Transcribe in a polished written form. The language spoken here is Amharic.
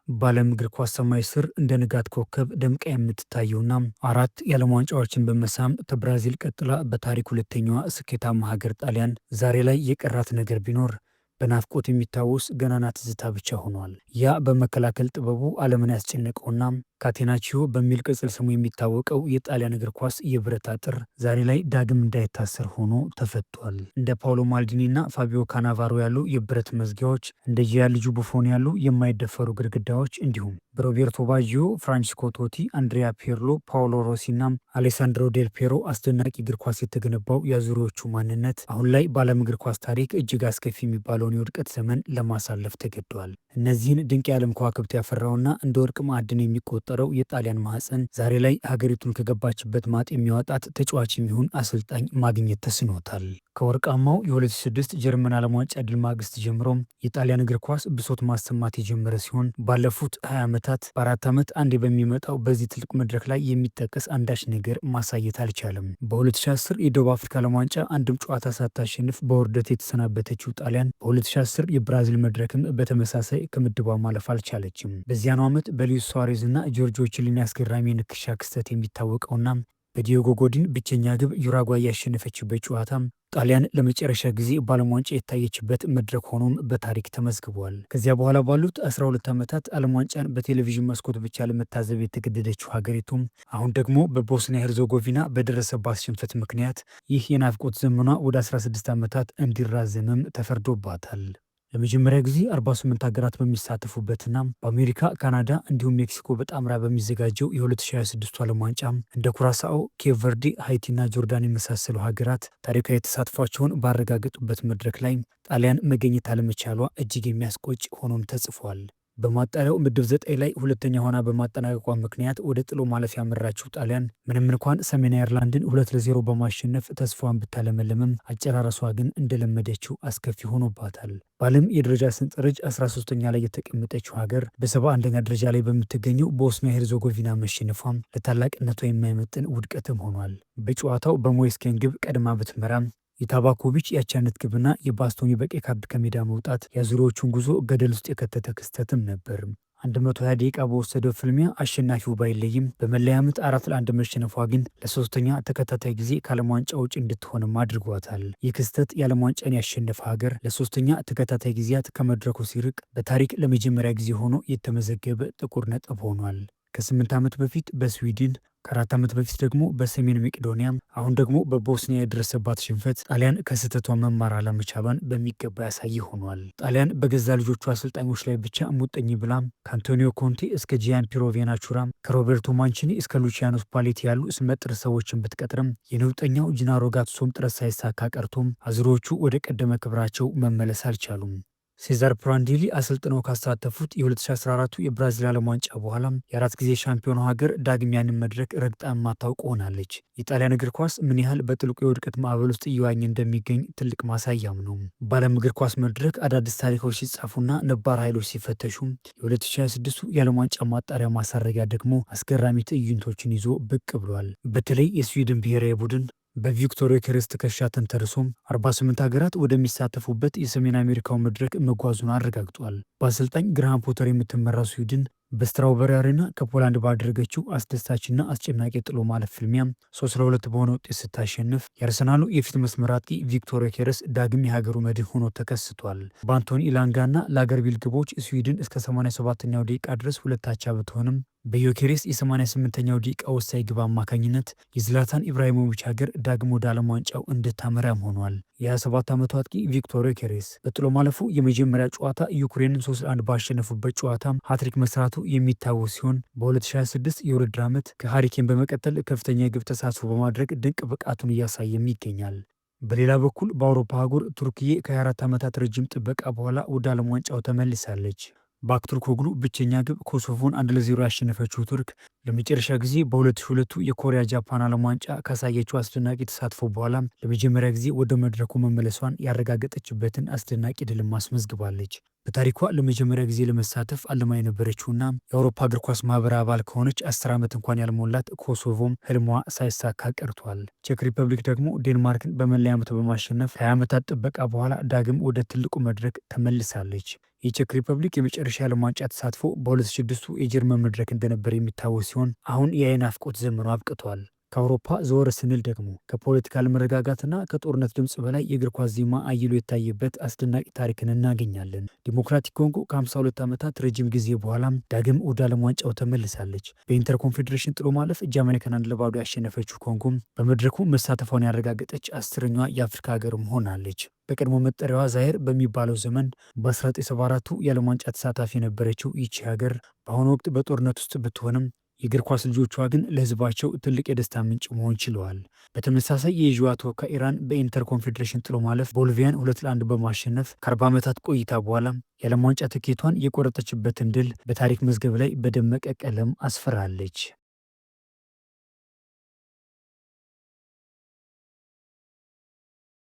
በዓለም እግር ኳስ ሰማይ ስር እንደ ንጋት ኮከብ ደምቃ የምትታየውና አራት የዓለም ዋንጫዎችን በመሳም ከብራዚል ቀጥላ በታሪክ ሁለተኛዋ ስኬታማ ሀገር ጣሊያን ዛሬ ላይ የቀራት ነገር ቢኖር በናፍቆት የሚታወስ ገናና ትዝታ ብቻ ሆኗል። ያ በመከላከል ጥበቡ ዓለምን ያስጨነቀውና ካቴናቺዮ በሚል ቅጽል ስሙ የሚታወቀው የጣሊያን እግር ኳስ የብረት አጥር ዛሬ ላይ ዳግም እንዳይታሰር ሆኖ ተፈቷል። እንደ ፓውሎ ማልዲኒና ፋቢዮ ካናቫሮ ያሉ የብረት መዝጊያዎች፣ እንደ ጂያንሉጂ ቡፎን ያሉ የማይደፈሩ ግድግዳዎች እንዲሁም በሮቤርቶ ባጂዮ፣ ፍራንቺስኮ ቶቲ፣ አንድሪያ ፒርሎ፣ ፓውሎ ሮሲና አሌሳንድሮ ዴል ፔሮ አስደናቂ እግር ኳስ የተገነባው የአዙሪዎቹ ማንነት አሁን ላይ በዓለም እግር ኳስ ታሪክ እጅግ አስከፊ የሚባለውን የውድቀት ዘመን ለማሳለፍ ተገዷል። እነዚህን ድንቅ የዓለም ከዋክብት ያፈራውና እንደ ወርቅ ማዕድን የሚቆጠረው የጣሊያን ማህፀን ዛሬ ላይ ሀገሪቱን ከገባችበት ማጥ የሚያወጣት ተጫዋች የሚሆን አሰልጣኝ ማግኘት ተስኖታል። ከወርቃማው የ2006 ጀርመን ዓለም ዋንጫ ድል ማግስት ጀምሮ የጣሊያን እግር ኳስ ብሶት ማሰማት የጀመረ ሲሆን ባለፉት 20 ዓመታት በ4 ዓመት አንዴ በሚመጣው በዚህ ትልቅ መድረክ ላይ የሚጠቀስ አንዳች ነገር ማሳየት አልቻለም። በ2010 የደቡብ አፍሪካ ዓለም ዋንጫ አንድም ጨዋታ ሳታሸንፍ በውርደት የተሰናበተችው ጣሊያን በ2010 የብራዚል መድረክም በተመሳሳይ ከምድቧ ማለፍ አልቻለችም። በዚያኑ ዓመት በሉዊስ ሱዋሬዝ እና ጆርጂዮ ቺሊኒ አስገራሚ ንክሻ ክስተት የሚታወቀውና በዲዮጎ ጎዲን ብቸኛ ግብ ዩራጓይ ያሸነፈችበት ጨዋታ ጣሊያን ለመጨረሻ ጊዜ በዓለም ዋንጫ የታየችበት መድረክ ሆኖም በታሪክ ተመዝግቧል። ከዚያ በኋላ ባሉት 12 ዓመታት ዓለም ዋንጫን በቴሌቪዥን መስኮት ብቻ ለመታዘብ የተገደደችው ሀገሪቱም አሁን ደግሞ በቦስኒያ ሄርዞጎቪና በደረሰባት ሽንፈት ምክንያት ይህ የናፍቆት ዘመኗ ወደ 16 ዓመታት እንዲራዘምም ተፈርዶባታል። ለመጀመሪያ ጊዜ 48 ሀገራት በሚሳተፉበትና በአሜሪካ፣ ካናዳ እንዲሁም ሜክሲኮ በጣምራ በሚዘጋጀው የ2026 ዓለም ዋንጫ እንደ ኩራሳኦ፣ ኬፕ ቨርዴ፣ ሃይቲና ጆርዳን የመሳሰሉ ሀገራት ታሪካዊ ተሳትፏቸውን ባረጋገጡበት መድረክ ላይ ጣሊያን መገኘት አለመቻሏ እጅግ የሚያስቆጭ ሆኖም ተጽፏል። በማጣሪያው ምድብ 9 ላይ ሁለተኛ ሆና በማጠናቀቋ ምክንያት ወደ ጥሎ ማለፍ ያመራችው ጣሊያን ምንም እንኳን ሰሜን አየርላንድን 2-0 በማሸነፍ ተስፋዋን ብታለመልምም አጨራረሷ ግን እንደለመደችው አስከፊ ሆኖባታል። በዓለም የደረጃ ሰንጠረዥ 13ኛ ላይ የተቀመጠችው ሀገር በ71ኛ ደረጃ ላይ በምትገኘው ቦስኒያ ሄርዞጎቪና መሸነፏም ለታላቅነቷ የማይመጥን ውድቀትም ሆኗል። በጨዋታው በሞይስ ኪን ግብ ቀድማ ብትመራም የታባኮቪች የአቻነት ግብና የባስቶኒ በቀይ ካርድ ከሜዳ መውጣት የአዙሪዎቹን ጉዞ ገደል ውስጥ የከተተ ክስተትም ነበር። 120 ደቂቃ በወሰደው ፍልሚያ አሸናፊው ባይለይም በመለያ ምት 4-1 መሸነፏ ግን ለሶስተኛ ተከታታይ ጊዜ ከዓለም ዋንጫ ውጭ እንድትሆንም አድርጓታል። ይህ ክስተት የዓለም ዋንጫን ያሸነፈ ሀገር ለሶስተኛ ተከታታይ ጊዜያት ከመድረኩ ሲርቅ በታሪክ ለመጀመሪያ ጊዜ ሆኖ የተመዘገበ ጥቁር ነጥብ ሆኗል። ከ8 ዓመት በፊት በስዊድን፣ ከ4 ዓመት በፊት ደግሞ በሰሜን መቄዶንያ፣ አሁን ደግሞ በቦስኒያ የደረሰባት ሽንፈት ጣሊያን ከስህተቷ መማር አለመቻሏን በሚገባ ያሳየ ሆኗል። ጣሊያን በገዛ ልጆቿ አሰልጣኞች ላይ ብቻ ሙጥኝ ብላ ከአንቶኒዮ ኮንቴ እስከ ጂያን ፒሮ ቬናቹራ፣ ከሮቤርቶ ማንቺኒ እስከ ሉቺያኖ ስፓሌቲ ያሉ ስመጥር ሰዎችን ብትቀጥርም የነውጠኛው ጂናሮ ጋቱሶም ጥረት ሳይሳካ ቀርቶም አዙሪዎቹ ወደ ቀደመ ክብራቸው መመለስ አልቻሉም። ሴዛር ፕራንዲሊ አሰልጥነው ካሳተፉት የ2014 የብራዚል ዓለም ዋንጫ በኋላ የአራት ጊዜ ሻምፒዮኑ ሀገር ዳግም ያንን መድረክ ረግጣ የማታውቅ ሆናለች። የጣሊያን እግር ኳስ ምን ያህል በጥልቁ የውድቀት ማዕበል ውስጥ እየዋኘ እንደሚገኝ ትልቅ ማሳያም ነው። በዓለም እግር ኳስ መድረክ አዳዲስ ታሪኮች ሲጻፉና ነባር ኃይሎች ሲፈተሹ የ2026 የዓለም ዋንጫ ማጣሪያ ማሳረጊያ ደግሞ አስገራሚ ትዕይንቶችን ይዞ ብቅ ብሏል። በተለይ የስዊድን ብሔራዊ ቡድን በቪክቶር ዮኬሬስ ትከሻ ተንተርሶም 48 ሀገራት ወደሚሳተፉበት የሰሜን አሜሪካው መድረክ መጓዙን አረጋግጧል። በአሰልጣኝ ግርሃም ፖተር የምትመራው ስዊድን በስትራውበሪ አሬና ከፖላንድ ባደረገችው አስደሳችና አስጨናቂ ጥሎ ማለፍ ፍልሚያ 3-2 በሆነ ውጤት ስታሸንፍ የአርሰናሉ የፊት መስመር አጥቂ ቪክቶር ዮኬሬስ ዳግም የሀገሩ መድን ሆኖ ተከስቷል። በአንቶኒ ኢላንጋና ላገርቢል ግቦች ስዊድን እስከ 87ኛው ደቂቃ ድረስ 2 አቻ ብትሆንም በዮኬሬስ የ88ኛው ደቂቃ ወሳኝ ግብ አማካኝነት የዝላታን ኢብራሂሞቪች ሀገር ዳግም ወደ ዓለም ዋንጫው እንድታመራም ሆኗል። የ27 ዓመቱ አጥቂ ቪክቶር ዮኬሬስ በጥሎ ማለፉ የመጀመሪያ ጨዋታ ዩክሬንን 3-1 ባሸነፉበት ጨዋታ ሀትሪክ መስራቱ የሚታወስ ሲሆን በ2026 የውድድር ዓመት ከሃሪ ኬን በመቀጠል ከፍተኛ የግብ ተሳትፎ በማድረግ ድንቅ ብቃቱን እያሳየም ይገኛል። በሌላ በኩል በአውሮፓ አህጉር ቱርክዬ ከ24 ዓመታት ረጅም ጥበቃ በኋላ ወደ ዓለም ዋንጫው ተመልሳለች። በአክቱርኮግሉ ብቸኛ ግብ ኮሶቮን 1-0 ያሸነፈችው ቱርክ ለመጨረሻ ጊዜ በ2002 የኮሪያ ጃፓን ዓለም ዋንጫ ካሳየችው አስደናቂ ተሳትፎ በኋላ ለመጀመሪያ ጊዜ ወደ መድረኩ መመለሷን ያረጋገጠችበትን አስደናቂ ድልም አስመዝግባለች። በታሪኳ ለመጀመሪያ ጊዜ ለመሳተፍ አልማ የነበረችውና የአውሮፓ እግር ኳስ ማህበር አባል ከሆነች 10 ዓመት እንኳን ያልሞላት ኮሶቮም ህልሟ ሳይሳካ ቀርቷል። ቼክ ሪፐብሊክ ደግሞ ዴንማርክን በመለያ ምት በማሸነፍ ከ20 ዓመታት ጥበቃ በኋላ ዳግም ወደ ትልቁ መድረክ ተመልሳለች። የቼክ ሪፐብሊክ የመጨረሻ የዓለም ዋንጫ ተሳትፎ በ2006ቱ የጀርመን መድረክ እንደነበር የሚታወስ ሲሆን አሁን የናፍቆት ዘመኑ አብቅቷል። ከአውሮፓ ዘወር ስንል ደግሞ ከፖለቲካ አለመረጋጋትና ከጦርነት ድምፅ በላይ የእግር ኳስ ዜማ አይሎ የታየበት አስደናቂ ታሪክን እናገኛለን። ዲሞክራቲክ ኮንጎ ከ52 ዓመታት ረጅም ጊዜ በኋላም ዳግም ወደ ዓለም ዋንጫው ተመልሳለች። በኢንተር ኮንፌዴሬሽን ጥሎ ማለፍ ጃማይካን 1-0 ያሸነፈችው ኮንጎም በመድረኩ መሳተፏን ያረጋገጠች 10ኛዋ የአፍሪካ ሀገርም ሆናለች። በቀድሞ መጠሪያዋ ዛይር በሚባለው ዘመን በ1974ቱ የዓለም ዋንጫ ተሳታፊ የነበረችው ይቺ ሀገር በአሁኑ ወቅት በጦርነት ውስጥ ብትሆንም የእግር ኳስ ልጆቿ ግን ለሕዝባቸው ትልቅ የደስታ ምንጭ መሆን ችለዋል። በተመሳሳይ የኤዥያ ተወካይ ኢራን በኢንተር ኮንፌዴሬሽን ጥሎ ማለፍ ቦሊቪያን 2-1 በማሸነፍ ከ40 ዓመታት ቆይታ በኋላ የዓለም ዋንጫ ትኬቷን የቆረጠችበትን ድል በታሪክ መዝገብ ላይ በደመቀ ቀለም አስፍራለች።